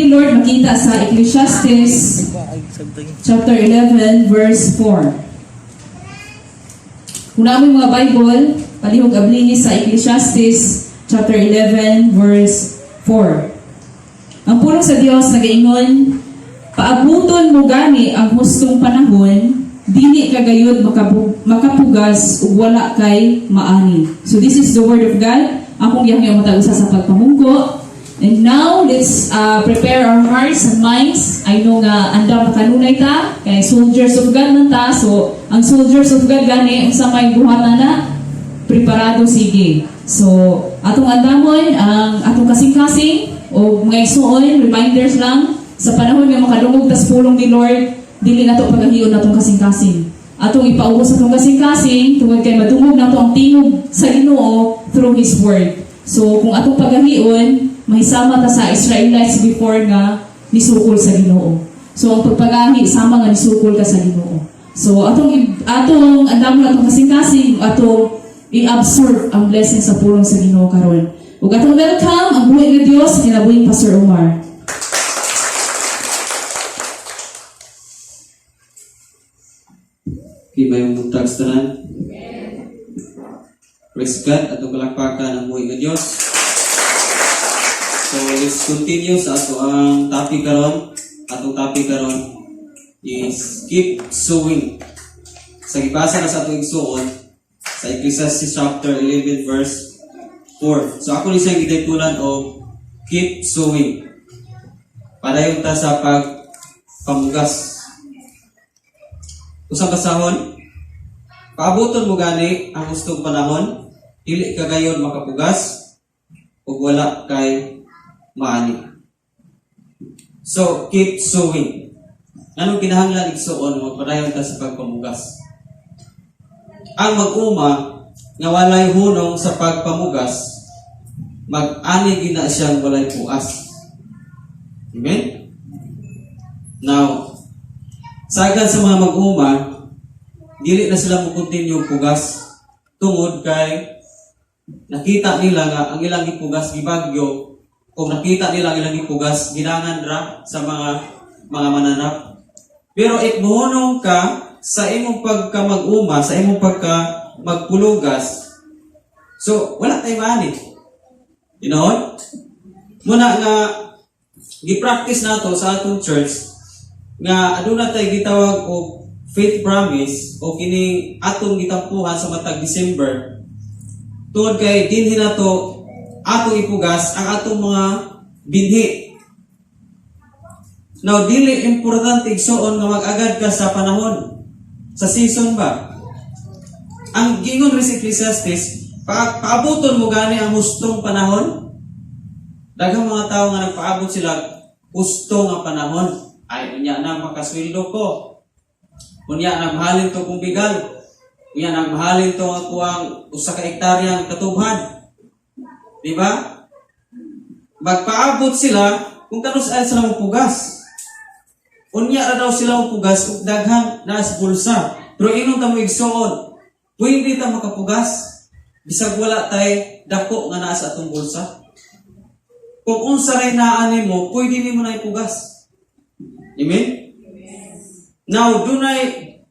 ni Lord makita sa Ecclesiastes chapter 11 verse 4. Kung naa moy mga Bible, palihog ablihi sa Ecclesiastes chapter 11 verse 4. Ang pulong sa Dios nagaingon, "Paabuton mo gani ang hustong panahon, dili ka gayud makapugas ug wala kay maani." So this is the word of God. Akong gihangyo matag usa sa pagpamungko. And now, let's prepare our hearts and minds. I know nga andam na kanunay ta, kay soldiers of God man ta. So, ang soldiers of God gani, unsa may buhatan na, preparado sige. So, atong andamon, ang atong kasing-kasing, o mga igsuon, reminders lang, sa panahon nga makadungog tas pulong ni Lord, dili nato pagahion atong kasing-kasing. Atong ipaubos atong kasing-kasing, tungod kay madungog nato ang tingog sa Ginoo through His Word. So, kung atong pagahion, mahisama ta sa Israelites before nga nisukol sa Ginoo. So, ang pagpagahi, sama nga nisukol ka sa Ginoo. So, atong andamon atong kasing-kasing, atong i-absorb ang blessing sa pulong sa Ginoo karon. Ug atong welcome ang buhi nga Dios kinabuhing Pastor Omar. Okay, maayong buntag sa tanan. Praise God, atong palakpakan ang buhi nga Dios. So let's continue sa ato ang topic karon. Atong topic karon is keep sowing. Sa gibasa na sa atong igsuon sa Ecclesiastes chapter 11 verse 4. So ako ni siyang gititulan og keep sowing. Padayon ta sa pagpamugas. Usang basahon, "Paabuton mo gani ang hustong panahon, dili ka gayon makapugas, ug wala kay maani." So, keep sowing. Anong kinahanglan, igsuon, magpadayon ta sa pagpamugas? Ang mag-uma nga walay hunong sa pagpamugas, mag-ani gina siyang walay puas. Amen? Now, sagan sa mga mag-uma, dili na sila mo continue pugas tungod kay nakita nila nga ang ilang gipugas gibagyo o nakita nila ang ilang gipugas ginangan ra sa mga mananap. Pero if muhunong ka sa imong pagka mag-uma, sa imong pagka magpulugas, so wala tay maani. You know? Muna nga gi-practice nato sa atong church nga aduna tay gitawag og faith promise o kining atong gitampuhan sa matag December tungod kay dinhi nato atong ipugas ang atong mga binhi. Now, dili importante, igsuon, nga mag-agad ka sa panahon, sa season ba. Ang gingon rin sa Ecclesiastes, "Paabuton mo gani ang hustong panahon." Daghang mga tao nga nagpaabot sila husto nga panahon. "Ay, unya na makasweldo ko. Unya na mahalin to kong bigal. Unya na mahalin to ang kuang usa ka hektaryang katubhan." Di ba? Magpaabot sila kung kanus-ay sila mopugas. Unya ra daw sila mopugas ug daghan na sa bulsa. Pero ingon ta mo, igsuon, pwede ta makapugas bisag wala tay dako nga naa sa atong bulsa. Kung unsa ray naa nimo, pwede nimo na ipugas. Amen? Now, dunay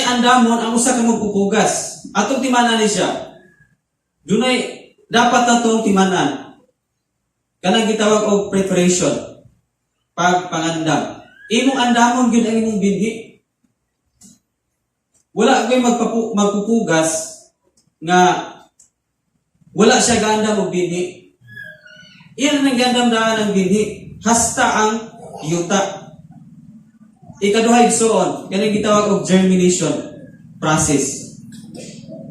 andamon ang usa ka magpupugas. Atong timanan ni siya. Dunay dapat natong timanan. Kanang gitawag og preparation. Pagpangandam. Imong andamon gyud ang imong binhi. Wala gyud magpupugas nga wala siya gaandam og binhi. Iyan ang gandam daan ang binhi. Hasta ang yuta. Ikaduha, igsuon, kaning gitawag og germination process.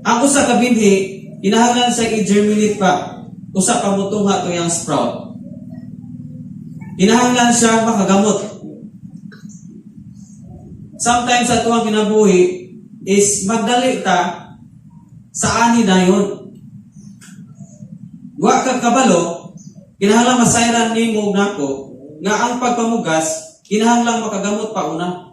Ang usa ka binhi, kinahanglan siya i-germinate pa. Usa ka mutungha to yang sprout. Kinahanglan siya makagamot. Sometimes sa atuang kinabuhi is magdali ta sa ani dayon. Wa ka kabalo, kinahanglan masayran nimo ug nako nga ang pagpamugas kinahanglan makagamot pa una.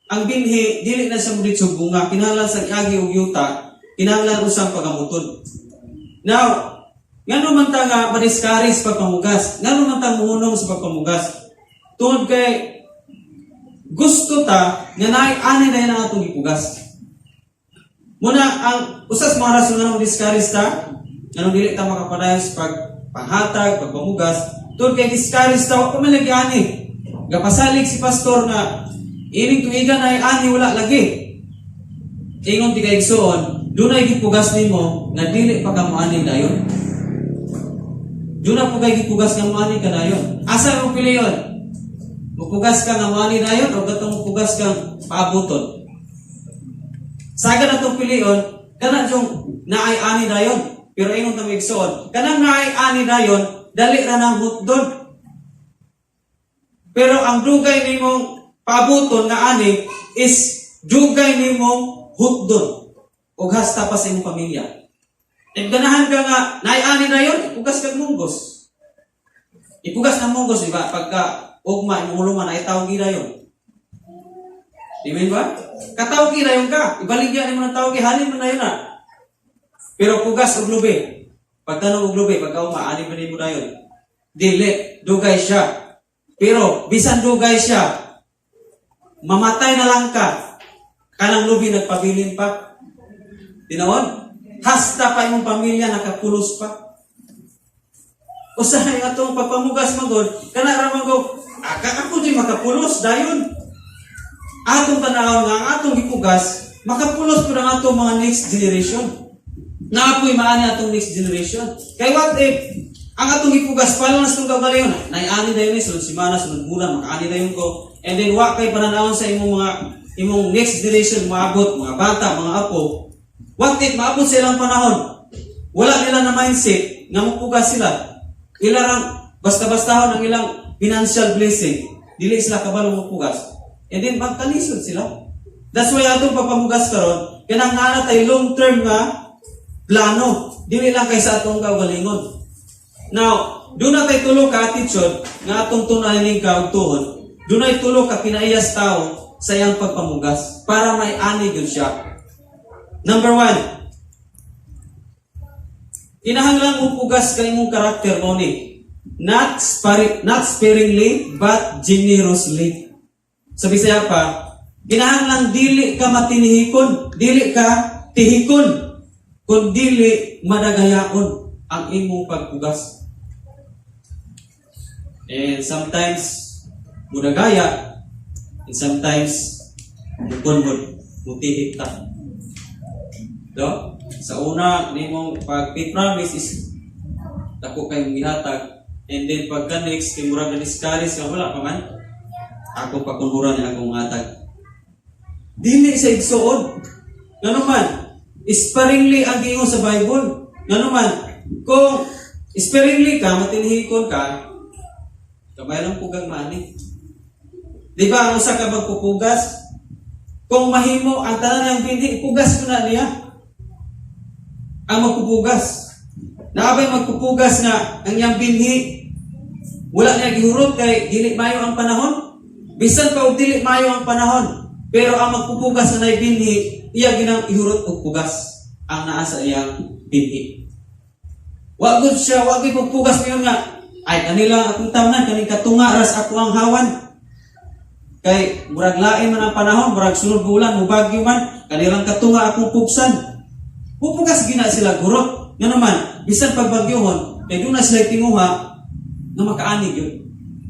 Ang binhi dili na siya moditsog bunga, kinahanglan sa agi og yuta, kinahanglan usang pagamuton. Now, Ngano man ta nga ma-discourage pagpamugas? Ngano man ta muhunong sa pagpamugas? Tungod kay gusto ta nga naay ani na ang atong gipugas. Muna ang usas mga rason nga discourage ta, nganong dili ta makapadayon sa pagpanghatag, pagpamugas, tungod kay discourage ta, wa pa man lagi ani. Gapasalig si pastor nga ining tuiga na ani, wala lagi. Ingon ti kaigsuon, dunay gipugas nimo nga dili pa ka moani dayon. Duna po kay gipugas nga moani ka dayon. Asa mo piliyon? Mupugas ka nga moani dayon o katong mupugas kang paabuton? Saga na itong pilion, kana yung naay ani dayon. Pero ingon ta, igsoon, kanang naay ani dayon, dali ra nang hutdon. Pero ang dugay nimong paabuton nga ani is dugay nimong hutdon ug hasta pa sa imong pamilya. If ganahan ka nga naay ani dayon, ipugas kag munggos. Ipugas ng munggos, di ba? Pagka ugma, imong huluman, ay tawag dayon. Di ba? Katawag dayon ka. Ibaligya nimo ng tawag, halin mo na yun na. Pero pugas og lubi. Pagtanong og lubi, pagka ugma, ani ba nimo dayon? Dili, dugay siya. Pero bisan dugay siya, mamatay na lang ka. Kanang lubi nagpabilin pa. Tinawon? Hasta pa imong pamilya nakapulos pa. Usahay atong pagpamugas magod, kana ra magod, aka ako di makapulos dayon. Atong tanawon nga ang atong gipugas, makapulos pud ang atong mga next generation. Naapoy maani atong next generation. Kay what if ang atong gipugas pa lang sa itong kaugalingon, nay-ani dayon ni sunod semana, sunod bulan, makaani dayon ko. And then wa kay pananawon sa imong mga imong next generation maabot, mga bata, mga apo. What if maabot sa ilang panahon? Wala nila na mindset nga mupugas sila. Ila rang basta-bastahon ang ilang financial blessing. Dili sila kabalo mupugas. And then magkalisod sila. That's why atong pagpamugas karon, kanang naa tay long term nga plano. Dili lang kay sa atong kaugalingon. Now, duna tay tulo ka attitude nga atong tun-an ning kaugtuhon. Dunay tulo ka kinaiyas tao sa iyang pagpamugas para may ani gyud siya. Number one, kinahanglan mo pugas ka imong karakter mo ni. Not sparingly, but generously. Sa Bisaya pa, kinahanglan dili ka matinihikon, dili ka tihikon, kun dili madagayaon ang imong pagpugas. And sometimes, mudagaya, and sometimes, mukunmod, mutihik ta. Do? Sa una, nimong pag promise is dako kay gihatag, and then pagka next kay murag na discourage ka, wala pa man ako pakunhuran ni akong hatag. Dili sa igsuon. Ngano man, sparingly ang giingon sa Bible. Ngano man, kung sparingly ka, matinhikon ka, kabay lang pugang mani. Di ba ang usa ka magpupugas, kung mahimo ang tanan ng binhi, ipugas mo na niya. Ang magpupugas. Naabay magpupugas nga ang iyang binhi wala niya gihurot kay dili mayo ang panahon. Bisan pa og dili mayo ang panahon, pero ang magpupugas na nay binhi, iya ginang ihurot og pugas ang naa sa iyang binhi. Wa gud siya, wa gud pagpugas ngayon nga ay kanila akong tamnan, kaning katunga ras ako ang hawan. Kay murag lain man ang panahon, murag sunod bulan mubagyo man, kanilang katunga akong pugsan. Pupugas gina sila gurot. Nga naman, bisan pagbagyohon, kay doon na sila tinguha nga makaani gyud.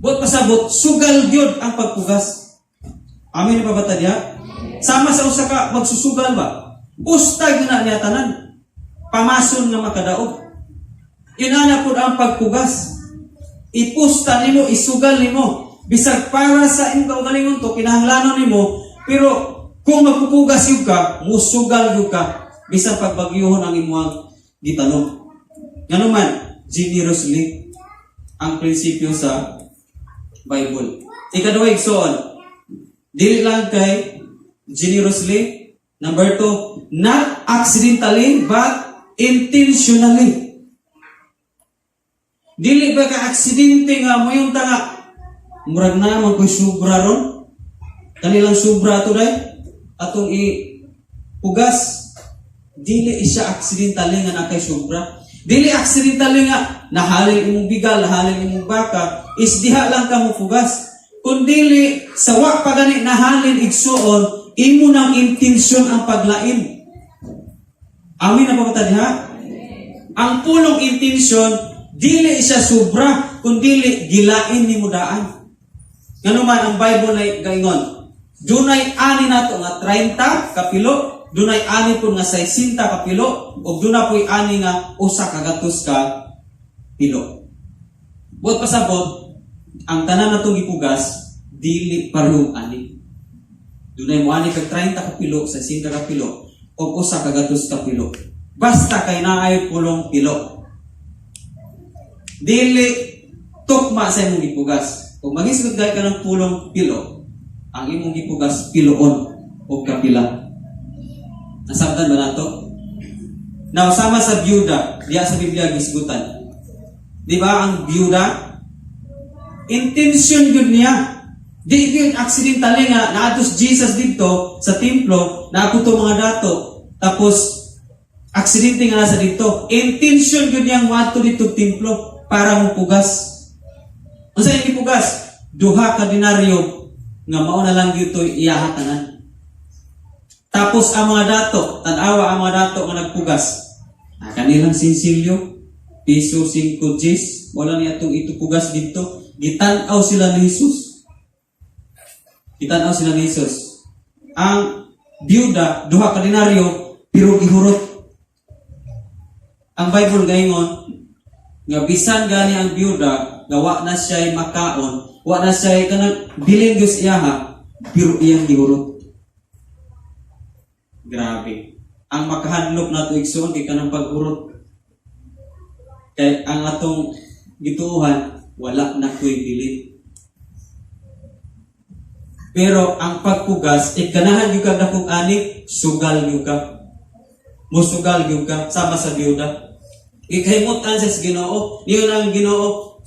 Buot pasabot, sugal gyud ang pagpugas. Amin na ba ba diha? Sama sa usa ka magsusugal ba? Pusta gyud na niya tanan. Pamason nga makadaog. Inana pud ang pagpugas. Ipusta nimo, isugal nimo. Bisag para sa imong kaugalingon to, kinahanglanon nimo, pero kung magpupugas yun ka, musugal yun ka, bisan pagbagyuhon ang imong gitanom. Ngano man, generously ang prinsipyo sa Bible. Ikaduha, igsoon, dili lang kay generously. Number two, not accidentally but intentionally. Dili ba ka aksidente nga mo yung tanga murag na man ko'y sobra ron. Kanilang sobra ato day atong i pugas. Dili siya accidentally nga nakay sobra. Dili accidentally nga nahalin imong bigal, nahalin imong baka, is diha lang ka mopugas. Kung dili sa wa pa gani nahalin, igsuon, imo nang intensyon ang paglain. Amin na pa diha? Ang pulong intensyon, dili siya sobra, kun dili gilain nimo daan. Ngano man ang Bible na gaingon, dunay ani nato nga 30 kapilo, dunay ani pud nga 60 kapilo, ug duna po'y ani nga 100 ka pilo. Buot pasabot, ang tanan natong gipugas, dili parehong ani. Dunay mo ani kag 30 kapilo, 60 kapilo, ug 100 ka pilo. Basta kay naay pulong pilo. Dili tukma sa imong gipugas. Kung magisgot gay ka ng pulong pilo, ang imong gipugas piloon o kapila. Nasabtan ba nato? Now, sama sa byuda, diya sa Biblia gisgutan. Di ba ang byuda? Intention gyud niya. Di gyud accidentally nga naadto si Jesus didto sa templo, naa to mga dato. Tapos aksidente nga nasa didto. Intention gyud niyang moadto didto templo para mopugas. Unsa iyang gipugas? Duha ka denaryo nga mao na lang gyud to'y iyaha tanan. Tapos ang mga dato, tan-awa ang mga dato nga nagpugas. Ah, kanilang sinsilyo, piso 5 gis, wala niya itong itupugas didto. Gitan-aw sila ni Jesus. Gitan-aw sila ni Jesus. Ang byuda, duha ka denaryo, pero gihurot. Ang Bible gaingon, nga bisan gani ang byuda, nga wa na siya'y makaon, wa na siya'y kanang bilin gyud iyaha, pero iyang gihurot. Grabe. Ang makahadlok nato, igsoon, kay kanang paghurot. Kay ang atong gituohan, wala na ko'y bilin. Pero ang pagpugas, ikanahan gyud ka dakong ani, sugal gyud ka. Musugal gyud ka sama sa byuda. Gikahimutan sa Ginoo, niyo ang Ginoo,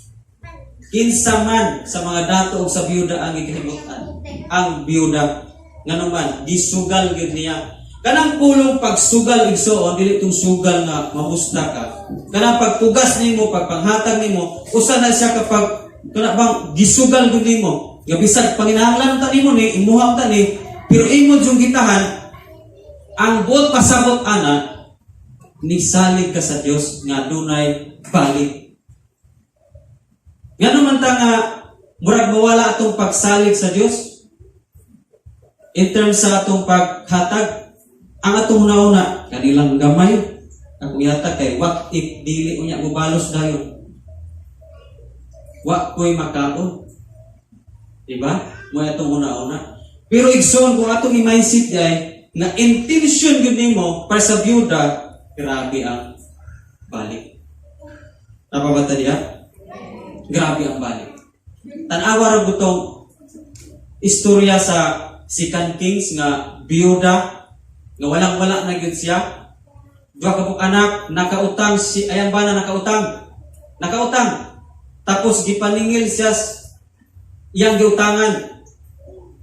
kinsa man sa mga dato og sa byuda ang gikahimutan? Ang byuda. Ngano man, gisugal gyud niya. Kanang pulong pagsugal, igsoon, dili tong sugal nga mamusta ka. Kanang pagpugas nimo, pagpanghatag nimo, usa na siya kapag kana bang gisugal gyud nimo. Nga bisag panginahanglan ta nimo ni, imuha ta ni, pero imo jung gitahan. Ang buot pasabot ana, nisalig ka sa Dios nga dunay balik. Ngano man ta nga murag mawala atong pagsalig sa Dios in terms sa atong paghatag? Ang atong una-una, kanilang gamay ako yata, kay what if dili unya mobalos dayon, wa ko'y makaon, diba? Mo atong una-una. Pero igsoon, kung atong i-mindset ay nga intention gyud nimo para sa byuda, grabe ang balik. Napabata diya? Grabe ang balik. Tan-awa ra gutong istorya sa Second Kings nga byuda nga walang wala na gyud siya. Duha ka buok anak, nakautang si ayang bana, nakautang. Nakautang. Tapos gipaningil siya iyang giutangan.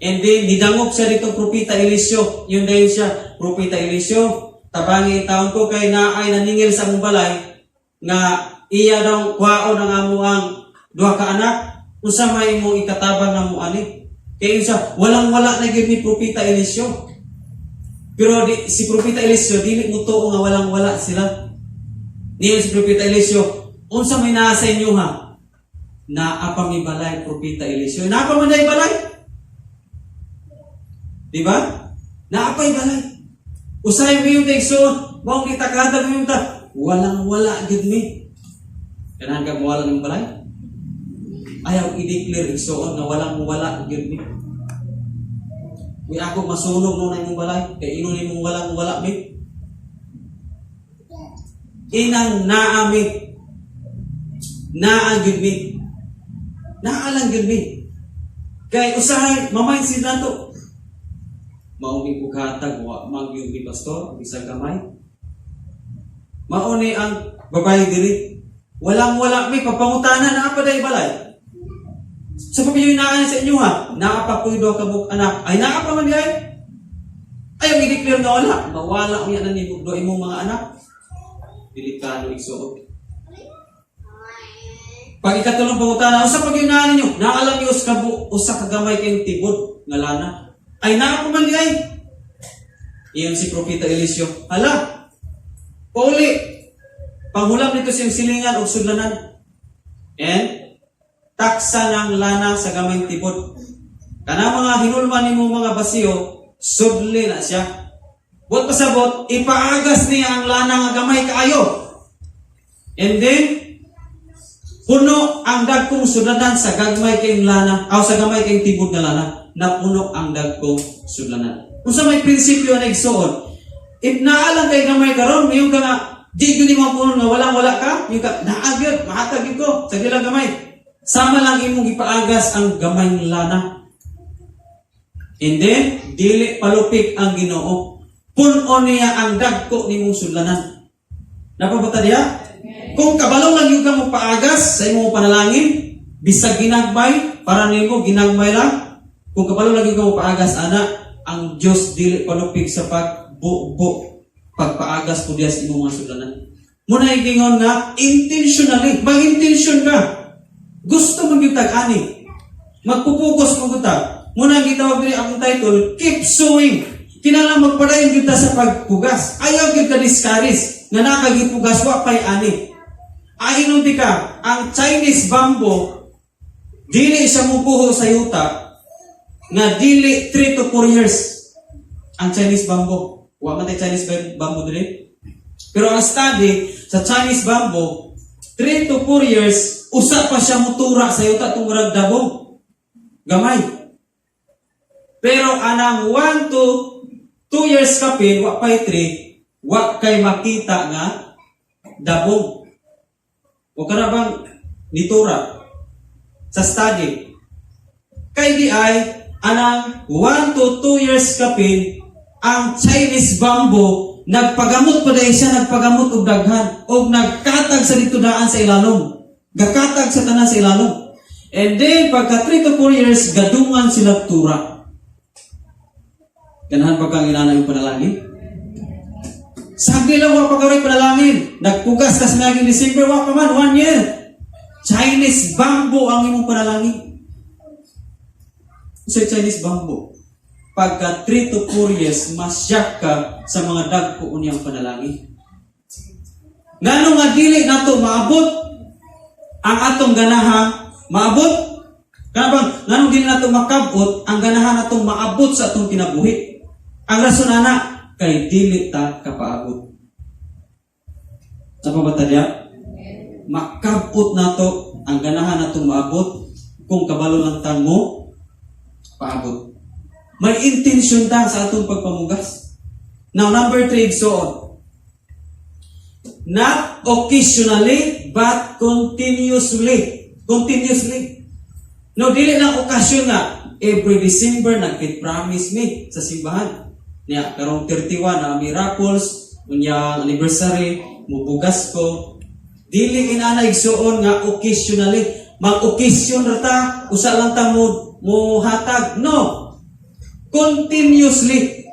And then nidangop siya ditong propeta Eliseo. Yun dayon siya, "Propeta Eliseo, tabangi taon ko kay naay naningil sa among balay nga iya daw kwaon ang amuang duha ka anak. Unsa may imong ikatabang namo ani?" Kay siya, walang wala na gyud ni Propeta Eliseo. Pero di, si Propeta Eliseo dili mo tuo nga walang wala sila. Niyon si Propeta Eliseo, "Unsa may naa sa inyo ha?" "Naa pa mi balay, Propeta Eliseo." Naa pa man day balay. Di ba? Naa pa'y balay. Usahay mo yung igsoon, maong gitakada mo yung ta. Walang wala gid mi. Ganahan ka mawala ng balay? Ayaw i-declare, igsoon, nga walang wala gid mi. Uy, ako masunog no na imong balay, kay ino nimong walang wala mi. Inang naa mi. Naa gyud mi. Naa lang gyud mi. Kay usahay ma-mindset nato. Mao ni bukatag, wa man gyud mi, pastor, bisag gamay. Mao ni ang babae diri. Walang wala mi, pagpangutana, naa pa day balay. Sa pamilya naa sa inyo ha, naa pa ko'y duha ka buok anak. Ay, naa pa man di ay. Ayaw i-declare nga wala. Mawala unya na nimo do imong mga anak. Delikado, igsoon. Pag ikatulong pangutana, "Unsa pag yun ninyo?" "Naa lang mi usa ka gamay kayong tibod nga lana." "Ay, naa pa man di ay." Iyon si Propeta Eliseo, "Hala, pauli, panghulam nito siyang silingan o sudlanan. And taksa ng lana sa gamayng tibod. Kana mga hinulman nimo mga basiyo, sudli na siya." Buot pasabot, ipaagas niya ang lana nga gamay kaayo. And then, puno ang dagkong sudlanan sa gagmay kayong lana, aw sa gamay kayong tibod nga lana, napuno ang dagkong sudlanan. Unsa may prinsipyo na, igsuon? If naa lang kay gamay karon, mayon ka nga, di gyud nimo puno nga walang wala ka, yung ka, naa gyud, mahatag gyud ko, sa lang gamay. Sama lang imong ipagas ang gamay lana. And then, dili palupik ang Ginoo. Puno niya ang dagko nimong sudlanan. Napabata diya? Kung kabalo lang yung ka mo paagas sa imong panalangin, bisag ginagmay, para nimo ginagmay lang. Kung kabalo lang yung ka mo paagas, ana, ang Diyos dili palupik sa pagbubo, pagpaagas po diya sa imong mga sudlanan. Muna ingon nga, intentionally, mag-intention ka. Gusto mo yung tag-ani. Magpupokus mo ta. Muna ang gitawag diri akong title, "Keep Sowing." Kinahanglan magpadayon kita sa pagpugas. Ayaw gyud ka discourage nga nakagipugas wa pay ani. Ay di ka, ang Chinese bamboo dili siya mubuho sa yuta nga dili 3 to 4 years ang Chinese bamboo. Wa man tay Chinese bamboo diri. Pero ang study sa Chinese bamboo, 3 to 4 years, usa pa siya mutura sa yuta tungurag dabong. Gamay. Pero anang 1 to 2 years kapin, wa pay 3, wa kay makita nga dabong. O kana bang nitura sa study. Kay di ay anang 1 to 2 years kapin ang Chinese bamboo, nagpagamot pa dahil siya, nagpagamot og daghan og nagkatag sa dito daan sa ilalom. Gakatag sa tanan sa ilalom. And then pagka 3 to 4 years, gadungan sila tura. Ganahan pa kang inana yung panalangin? Sabi lang, wa pa karoy panalangin. Nagpugas ka sa naging December, wa pa man, one year. Chinese bamboo ang imong panalangin. Sa Chinese bamboo, pagka 3 to 4 years, masyak ka sa mga dagko unyang panalangin. Ngano nga dili nato maabot ang atong ganaha maabot? Kana bang nganong dili nato makabot ang ganahan natong maabot sa atong kinabuhi? Ang rason ana kay dili ta kapaabot. Napabata diya? Makabot nato ang ganahan natong maabot kung kabalo lang ta mo paabot. May intention ta sa atong pagpamugas. Now, number 3, so not occasionally, but continuously. Continuously. No, dili lang okasyon nga every December nagpit promise me sa simbahan. Niya, karong 31 na miracles, unya anniversary, mubugas ko. Dili inana, igsuon, nga occasionally. Mag-occasion ra ta, usa lang ta mo hatag. No. Continuously.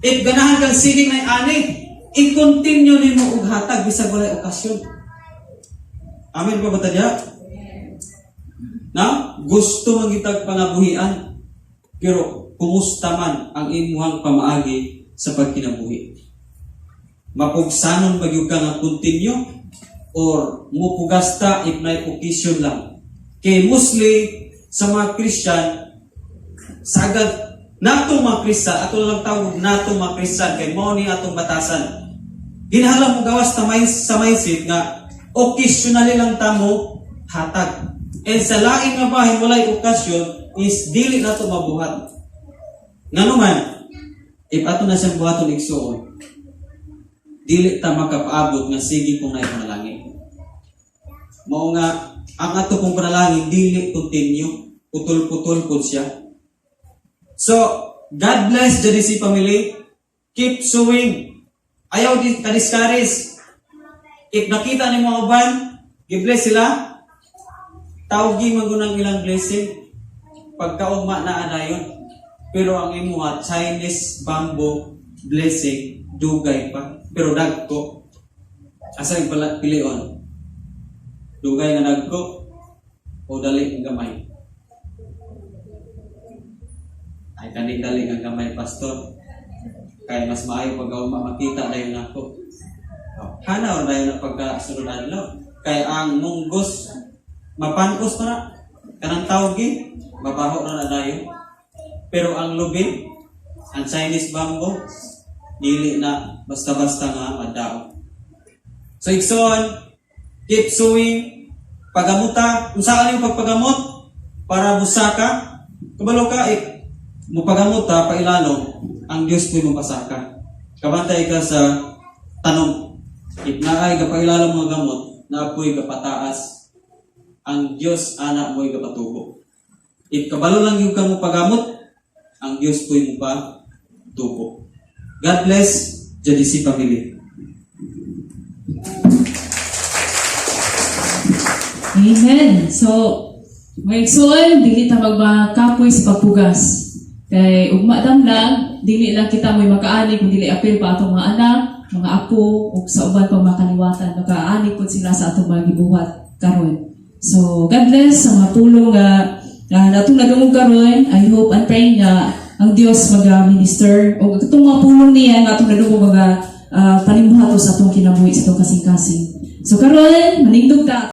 If ganahan kang sige na ani, i-continue nimo og hatag bisag walay okasyon. Amen pa ba ta diya? Na gusto man gitag pangabuhian. Pero kumusta man ang imuhang pamaagi sa pagkinabuhi? Mapugsanon ba gyud ka nga continue or mupugas ta if may occasion lang? Kay mostly sa mga Christian, sagad nato mga Christian, ato lang tawag nato mga Christian kay mao ni atong batasan. Ginhalang mo gawas ta may sa mindset nga occasionally lang ta mo hatag. And sa lain nga bahin, walay okasyon is dili nato mabuhat. Ngano man, if ato na siyang buhaton, igsuon, dili ta makapaabot nga sige kung naay panalangin. Mao nga ang ato kong panalangin dili continue, putol-putol pud siya. So, God bless JDC family. Keep sowing. Ayaw di ka-discourage. If nakita ni mga uban, gi-bless sila, tawgi man gunang ilang blessing. Pagkaugma na anayon. Pero ang imuha, Chinese bamboo blessing, dugay pa. Pero dagko. Asa yung pala pilion? Dugay nga dagko O dali nga gamay? Ay, kani dali nga gamay, Pastor. Kay mas maayo pag ugma makita dayon nako. Oh, hanaw dayon na pagka sunod adlaw. Kay ang munggos mapankos pa na. Kanang tawgi, mabaho na na dayon. Pero ang lubi, ang Chinese bamboo, dili na basta-basta nga madaog. So igsoon, keep sowing, pagamuta, unsa yung pagpagamot para busaka, kabalo ka eh, mupagamot ta pailalom, ang Dios po'y mapasaka. Kabantay ka sa tanom. If naay gapailalom mga gamot, naapoy gapataas, ang Dios ana mo'y gapatubo. If kabalo lang yung ka mo pagamot, ang Dios po'y mupatubo. God bless JDC family. Amen. So, mga igsoon, dili ta magmakapoy sa pagpugas. Kay ugma lang, dili lang kita mo'y makaani kung dili apil pa atong mga anak, mga apo, ug sa uban pang mga kaliwatan, makaani pud sila sa atong mga gibuhat karon. So, God bless sa mga pulong nga natong nadungog karon. I hope and pray nga ang Dios maga-minister o katong mga pulong niya nga atong nadungog maga panimuhato sa atong kinabuhi, sa atong kasing-kasing. So karon, manindog ta.